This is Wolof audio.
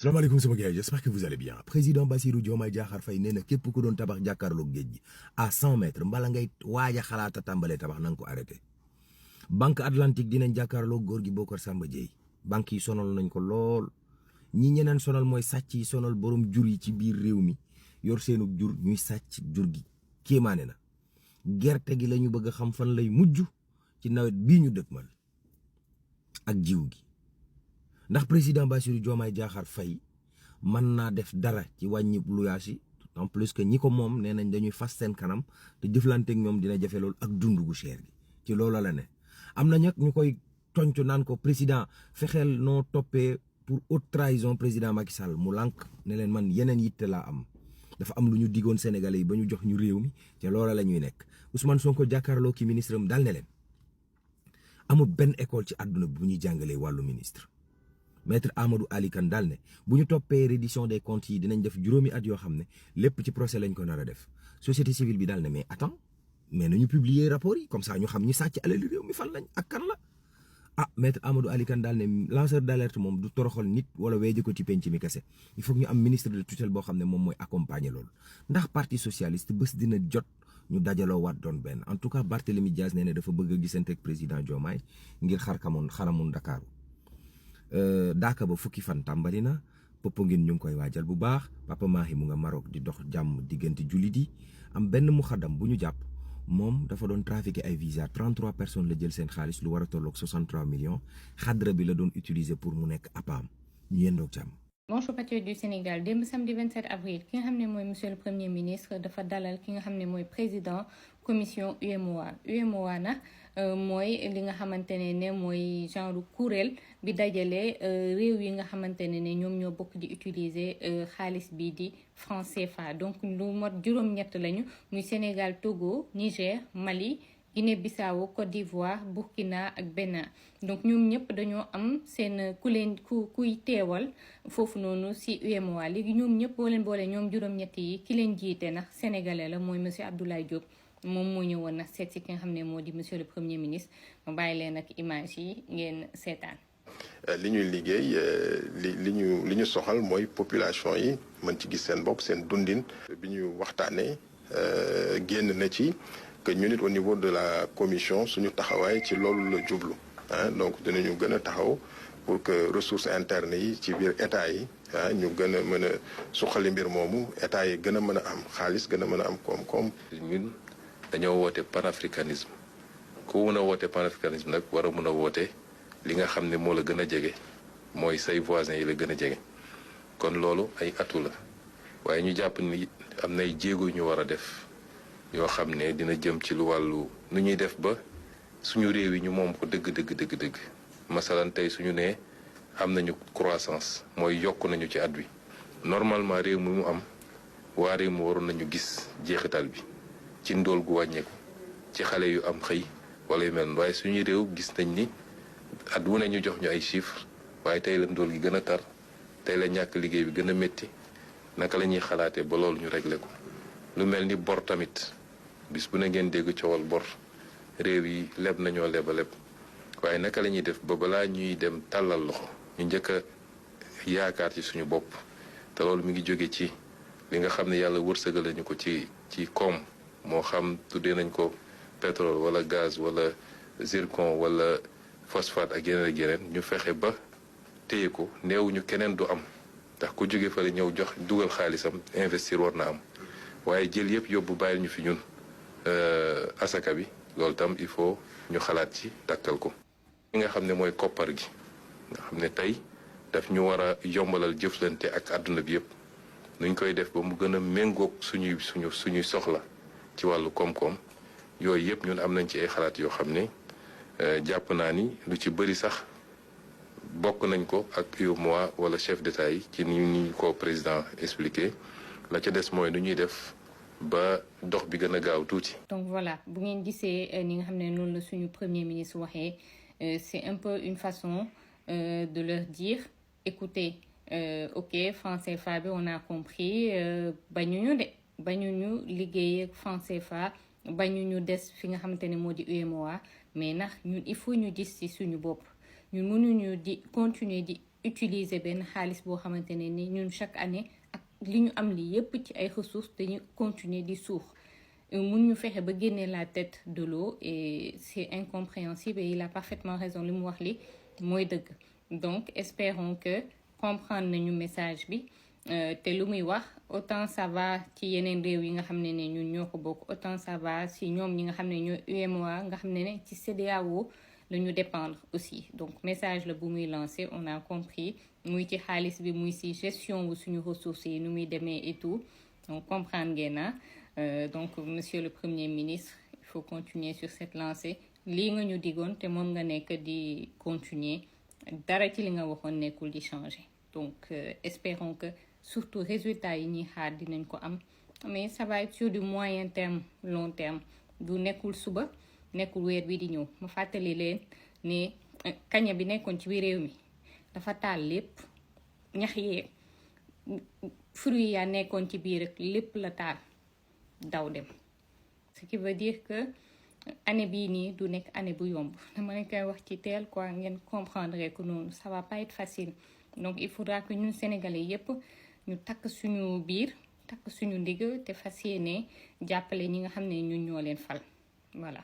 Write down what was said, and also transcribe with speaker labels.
Speaker 1: salaamaaleykum sama gars yi j'espère que vous allez bien président Bassirou Diomaye Diakhar Faye nee na képp ku doon tabax jàkkaarloog géej gi à 100 mètres mbala ngay waaj a xalaata tàmbalee tabax na nga ko arrêté. banque atlantique dinañ jàkkaarloog góor gi Bocar Samba Dièye banque yi sonal nañ ko lool ñi ñeneen sonal mooy sàcc yi sonal borom jur yi ci biir réew mi yor seenu jur ñuy sàcc jur gi kéemaane na gerte gi la ñu bëgg a xam fan lay mujj ci nawet bii ñu dëkkmal ak jiw gi. ndax président Bassirou Diomaye Diakhar Faye mën naa def dara ci wàññi luyaas yi en plus que ñi ko moom nee nañ dañuy fas seen kanam te jëflanteeg ñoom dina jafe lool ak dund gu cher gi ci loola la ne. am na ñag ñu koy tonc naan ko président fexeel noo toppee pour haute trahison président Macky Sall mu lànk ne leen man yeneen yitte laa am dafa am lu ñu digoon Sénégalais yi ba ñu jox ñu réew mi te loola la ñuy nekk. Ousmane Sonko jàkkaarloo ki ministre am dal ne leen amul benn école ci àdduna bi bu ñuy jàngalee wàllu ministre. maître Amadou Ali Kane daal ne bu ñu toppee reddition des comptes yi dinañ def juróomi at yoo xam ne lépp ci procès lañ ko nar a def société civile bi daal ne mais attends mais nañu publier rapport yi comme ça ñu xam ñu sàcc alali réew mi fan lañ ak kan la. ah maître Amadou Ali Kane daal ne lanceur d'alerte moom du toroxal nit wala weeje ko ci penc mi kese il faut que ñu am ministre de tutelle boo xam ne moom mooy accompagner loolu ndax parti socialiste bés dina jot ñu dajaloo waat doon benn en tout cas Barthélémy Dias nee ne dafa bëgg a gisante ak président Diomaye ngir xaramun Dakaaru daaka ba fukki fan tàmbali na Popenguine ñu ngi koy waajal bu baax Papa Mahi mu nga Maroc di dox jàmm diggante jullit yi am benn mu xaddam bu ñu jàpp moom dafa doon trafiqué ay visa 33 personnes la jël seen xaalis lu war a tolloog 63 millions xadra bi la doon utiliser pour mu nekk APAM ñu yendoog jàmm.
Speaker 2: Bonjour patriotes du Sénégal démb samedi 27 avril ki nga xam ne mooy monsieur le premier ministre dafa dalal ki nga xam ne mooy président commission UEMOA nag mooy li nga xamante ne mooy genre kuréel bi dajale réew yi nga xamante ne ñoom ñoo bokk di utiliser xaalis bi di franc CFA donc lu mot juróom-ñett lañu muy Sénégal, Togo, Niger, Mali, Guinée-Bissau, Côte d'Ivoire, Burkina ak Bénin donc ñoom ñëpp dañoo am seen kuy teewal foofu noonu ci UEMOA léegi ñoom ñëpp boo leen boole ñoom juróom-ñett yi ki leen jiite nag sénégalais la mooy monsieur Abdoulaye Diop moom moo ñëwoon nag seet ci ki nga xam ne moo di monsieur le premier ministre ma bàyyi leen ak image yi ngeen seetaan.
Speaker 3: li ñuy liggéey li ñu soxal mooy population yi mën ci gis seen bopp seen dundin bi ñu waxtaanee génn na ci. que ñu nit au niveau de la commission suñu taxawaay ci loolu la jublu donc dinañu gën a taxaw pour que ressources internes yi ci biir état yi ñu gën a mën a suqali mbir moomu état yi gën a mën a am xaalis gën a mën a am koom-koom.
Speaker 4: ñun dañoo woote panafricanisme ku mën a woote panafricanisme nag war a mën a woote li nga xam ne moo la gën a jege mooy say voisins yi la gën a jege kon loolu ay atu la waaye ñu jàpp ni am nay jéego ñu war a def. yoo xam ne dina jëm ci lu wàllu nu ñuy def ba suñu réew yi ñu moom ko dëgg masalan tey suñu nee am nañu croissance mooy yokk nañu ci at wi normalement réew mi mu am waa réew mi waroon nañu gis jeexital bi ci ndóol gu wàññeeku ci xale yu am xëy wala yu mel noonu waaye suñu réew gis nañ ni at wu ne ñu jox ñu ay chiffres waaye tey la ndóol gi gën a tar tey la ñàkk liggéey bi gën a métti naka la ñuy xalaatee ba loolu ñu réglé ko lu mel ni bor tamit. bis bu ne ngeen dégg coowal bor réew yi leb nañoo leba leb waaye naka la ñuy def ba balaa ñuy dem tàllal loxo ñu njëkk a yaakaar ci suñu bopp te loolu mi ngi jóge ci li nga xam ne yàlla wërsëgal lañu ko ci koom moo xam tuddee nañ ko pétrole wala gaz wala zircon wala phosphate ak yeneen ñu fexe ba téye ko neewuñu keneen du am ndax ku jóge fa la ñëw jox dugal xaalisam investir war na am waaye jël yëpp yóbbu bàyyil ñu fi ñun asaka bi loolu tam il faut ñu xalaat ci tàkkal ko. li nga xam ne mooy koppar gi nga xam ne tey daf ñu war a yombalal jëflante ak àdduna bi yëpp nuñ koy def ba mu gën a méngoog suñuy soxla ci wàllu koom-koom yooyu yëpp ñun am nañ ci ay xalaat yoo xam ne jàpp naa ni lu ci bëri sax bokk nañ ko ak UEMOA wala chef d'État yi ci ni ñu ko président expliqué la ca des mooy nu ñuy def. ba dox bi gën a gaaw tuuti.
Speaker 2: donc voilà bu ngeen gisee ni nga xam ne noonu la suñu premier ministre waxee c'est un peu une façon de leur dire écoutez ok franc CFA bi on a compris bañuñu liggéey ak franc CFA bañuñu des fi nga xamante ne moo di UEMOA mais ndax ñun il faut ñu gis ci suñu bopp ñun mënuñu di continuer di utiliser benn xaalis boo xamante ne ni ñun chaque année ak li ñu am li yépp ci ay ressources dañu continuer di suux mun ñu fexe ba génne la tête de l'eau et c'est incompréhensible et il a parfaitement raison li mu wax li mooy dëgg. Donc espérons que comprendre nañu message bi te lu muy wax autant ça va ci yeneen réew yi nga xam ne ne ñun ñoo ko bokk autant ça va si ñoom ñi nga xam ne ñoo UEMOA nga xam ne ne ci CEDEAO la ñu dépendre aussi. Donc message la bu muy lancé on a compris muy ci xaalis bi muy ci gestion wu suñu ressources yi nu muy demee et tout donc comprendre ngeen na donc monsieur le premier ministre il faut continuer sur cette lancée lii nga ñu digoon te moom nga nekk di continuer dara ci li nga waxoon nekkul di changer. Donc espérons que surtout résultats yi ñuy xaar dinañ ko am mais ça va être sur du moyen terme long terme du nekkul suba nekkul weer bi di ñëw. ma fàttali leen ne kaña bi nekkoon ci biir réew mi dafa taal lépp ñax yeeg fruits yaa nekkoon ci biir rek lépp la taal daw dem ce qui veut dire que année bii nii du nekk année bu yomb dama leen koy wax ci teel quoi ngeen comprendre que noonu ça va pas être facile. Donc il faudra que ñun sénégalais yépp ñu takk suñu biir takk suñu ndigg te fas yéene jàppale ñi nga xam ne ñun ñoo leen fal voilà.